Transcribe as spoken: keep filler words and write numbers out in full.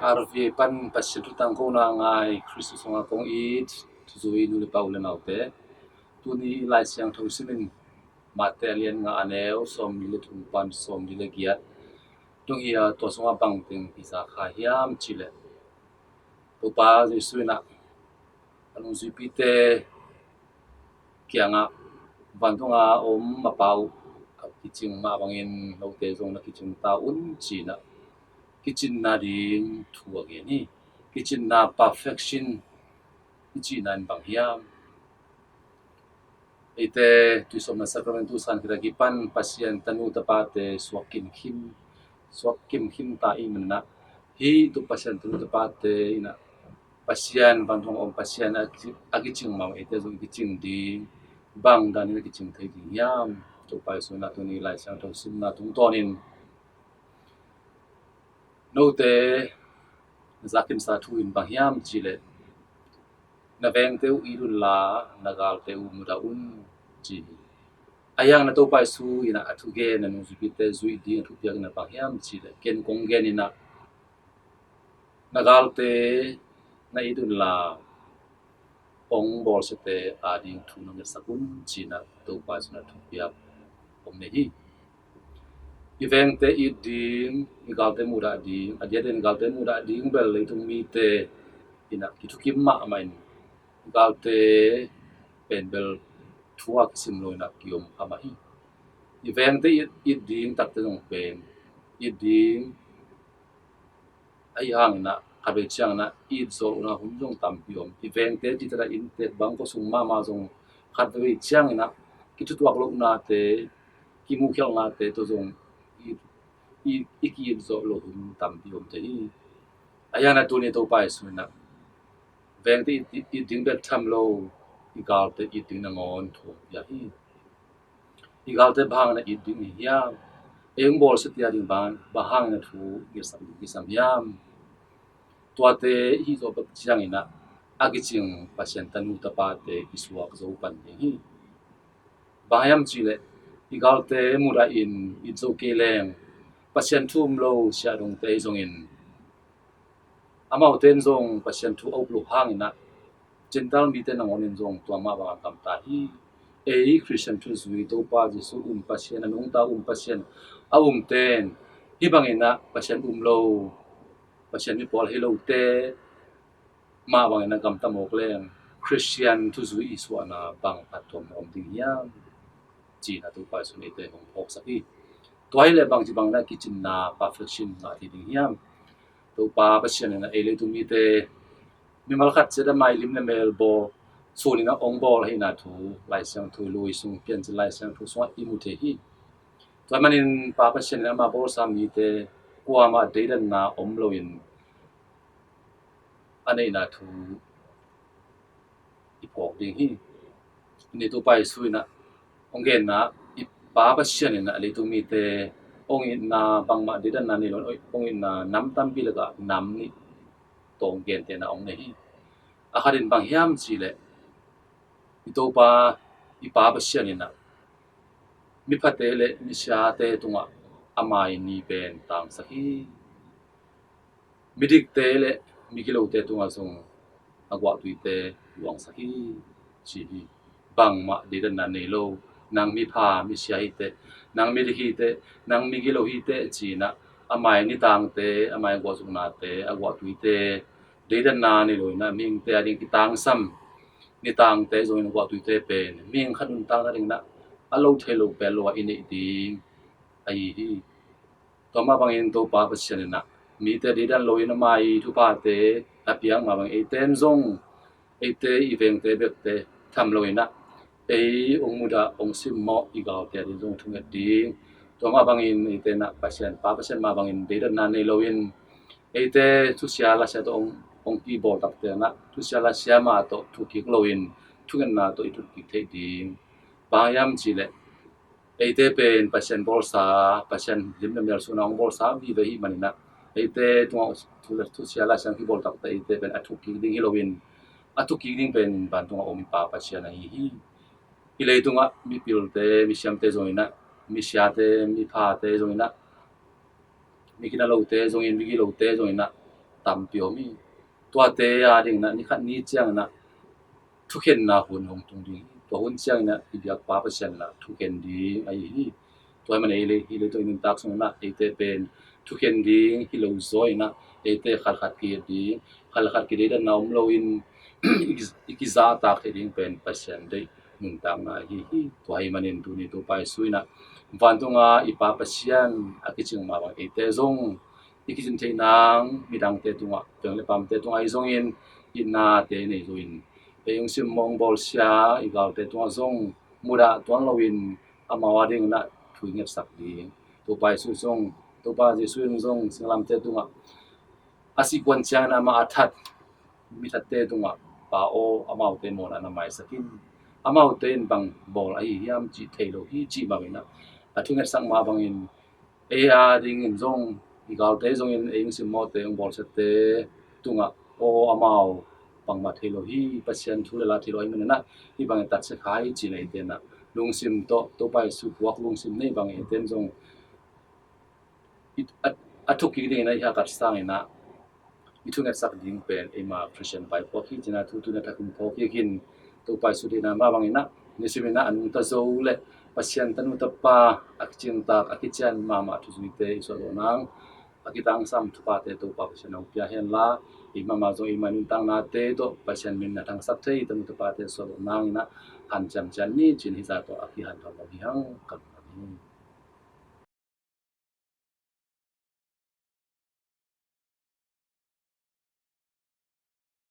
R V A pan Pasian thu tangkona ngai Khristu sungah kong it thuzui nu le pa u le naute, tuni Lai Siangtho simin Mate a lian nga a neu sawmli le thum pan sawmli le giat. Tung hi a, tua sungah bang teng i za kha hiam cih leh, Topa Jesu in ah a nungzuipite kiangah, vantung a om a Pa uh a kicing mah bangin note zong na kicing ta un, ci-in ah kicinna ding thu a gen hi. Kicinna, perfection i cihna in bang hiam? Eite tuisawpna sacrament tu san khit a kipan Pasian tanu tapate suak kimkhim, suak kimkhim ta i hih manin ah, hih tuk Pasian tanu tapate in ah Pasian, vantung a om Pasian a ki, a kicing mah eite zong i kicing ding, bang danin a kicing thei ding hiam? Topa Jesu in ah tuni Lai Siangtho simna tungtawnin, note na za khinsa thu in bang hiam cih leh, na vengte uh it unla, na galte uh mudah un, ci hi. Ahi hangin ah Topa Jesu in ah a thugen, a nungzuipite zuih ding a thupiak in ah bang hiam cih leh, ken kong gen in ah, na galte na it unla, hong bawlsiate ading thu na ngetsak un, ci-in ah Topa Jesu in ah thupiak hong nei hi. I vengte it ding, i galte mudah ding, a diakdiakin i galte mudah ding bel leitung mite in ah kithukim mahmah in, i galte pen bel thu a kisim lo in ah kiom kha mah hi. I vengte it, it ding takte zong pen it ding, ahi hangin ah khatvei ciangin ah it zawh lohna hun zong tampi om. I vengte cihtak a inntek bang khuasung mahmah zong khatvei ciangin ah kithutuak lohnate, kimuhkhialhnate tawh zong i, i, i ki-it zawh loh hun tampi om thei hi. Ahi hangin ah tuni Topa Jesu in ah vengte it, it, it ding bek tham lo, i galte it ding nangawn thu hong pia hi. I galte bang hangin ah it ding hi hiam? Ei hong bawlsiate ading bang, bang hangin ah thu ngetsak ding kisam hiam? Tuate i hih zawh bek ciangin ah a kicing Pasian tanu tapate kisuak zo pan ding hi. Bang hiam cih leh, i galte mudah in it zo kei leng, Pasian thu um lo siahdongte ahi zongin, amaute in zong Pasian thu a up loh hangin ah Gentile mite nangawn in zong tua mah bangin gamta hi. Ei Khristian thuzui, Topa Jesu um Pasian, a nungta um Pasian a umte in hih bangin ah Pasian um lo, Pasian mi pawl hi lote mah bangin ah gamta mawk leng, Khristian thuzui i suahna bang phattuamna om ding hiam, ci-in ah Topa Jesu in eite hong phawksak hi. Tua hi leh bangci bangin ah kicinna, perfection ngah thei ding hiam? Topa Pasian in ah ei leitung mite mimal khat ciat a mai lim le mel bawl, sun in ah hong bawl ahihna thu Lai Siangtho lui sung, Piancil Lai Siangtho sungah i mu thei hi. Tua ahih manin Pa Pasian in ama bawlsa mite kuamah deidanna om loin a neihna thu i phawk ding hi. Ni Topa Jesu in ah hong genna, i Pa Pasian in ah leitung mite hong itna, bangmah deidanna nei lo, hong itna nam tampi lakah nam nih tawh hong gentehna hong nei hi. A khat in bang hiam cih leh, i Topa, i Pa Pasian in ah miphate le misiate tungah a mai ni pen tangsak hi. Midikte le migilote tungah zong a guahtuite luangsak hi, ci hi. Bangmah deidanna nei lo, nang mipha misia hi teh, nang midik hi teh, nang migilo hi teh, ci-in ah a mai nitangte, a mai guahzuknate, a guahtuite deidanna nei lo in ah mihingte ading kitangsam nitangte zongin a guahtuite pen mihing khat nuntakna dingin ah a lo thei lo pen lo ah i neih ding ahi hi. Tua mah bangin Topa Pasian in ah mite deidan loin ama i thuphate a piak mah bangin eite in zong, eite i vengte bekte tham loin ah ei hong mudah, hong simmawh i galte ading zong thunget ding. Tua mah bangin eite in ah Pasian, Pa Pasian mah bangin deidanna nei loin eite thusia lasia tawh hong, hong kibawl takte in ah thusia lasia mah tawh thukik loin thungetna tawh i thukkik theih ding. Bang hiam cih leh, eite pen Pasian bawlsa, Pasian lim le mel sun a hong bawlsa vive ahih manin ah, eite tungah thu, thusia lasia hong kibawl takte eite pen a thukkik ding hi loin, a thukkik ding pen vantungah om i Pa Pasian ahi hi. Hih leitungah mipilte, misiamte zongin ah, misiate, miphate zongin ah, miginalote zongin, migilote zongin ah, tampi om hi. Tuate a ding inah ni khat ni ciang inah thukhenna hun hong tung ding hi. Tua hun ciang inah i biak Pa Pasian lah thukhen ding ahi hi. Tua hi man ei le, hi le tua i nuntak sung inah eite pen thukhen ding hi lo zaw inah eite khalkhat kihet ding, khalkhat kideidanna om loin i ki- i kizahtak theih ding pen Pasian deih nuntakna ahi hi. Tua hi manin tuni Topa Jesu inah vantunga i Pa Pasian a kicing mah bang eite zong i kicin theih nang midangte tungah, piang le pamte tungah ahi zongin itnate nei zo in, ei hong simmawh hong bawlsia i galte tungah zong mudah tuan loin amau a ding inah thu i ngetsak ding. Topa Jesu zong, Topa Jesu in zong singlamteh tungah a sih kuan ciangin amah a that mithatte tungah Pa aw, amaute mawhna na maisak in, amaute in bang bawl ahi hiam cih thei lo hi cih bang inah a thu ngetsak mah bangin ei a dingin zong i galte zongin ei hong simmawhte hong bawlsiate tungah aw, amau bangmah thei lo hi, Pasian thu le la thei lo ahi man inah hih bangin tatsia kha hi cih inah eite inah lungsim tawh Topa Jesu puak lungsim nei bangin eite in zong i- a, a thuk kik ding inah i hakat sang inah i thu ngetsak ding pen eima Christian vaipuak hi cih inah thu tu inah thakin phawk kik in. Topa Jesu deihna mah bang inah nisim inah a nungta zo le Pasian tanu tapa a kicingtak a kician mahmah thuzuite i suah loh nang, a kitangsam thuphate Topa Pasian hong pia hen la, eimah mah zong eima nuntaknate tawh Pasian min a thangsak thei tanu tapate suah loh nang inah hanciam ciat ni cih inah hih zah tawh a kihanthawn lo hi hang. Ka lungdam hi.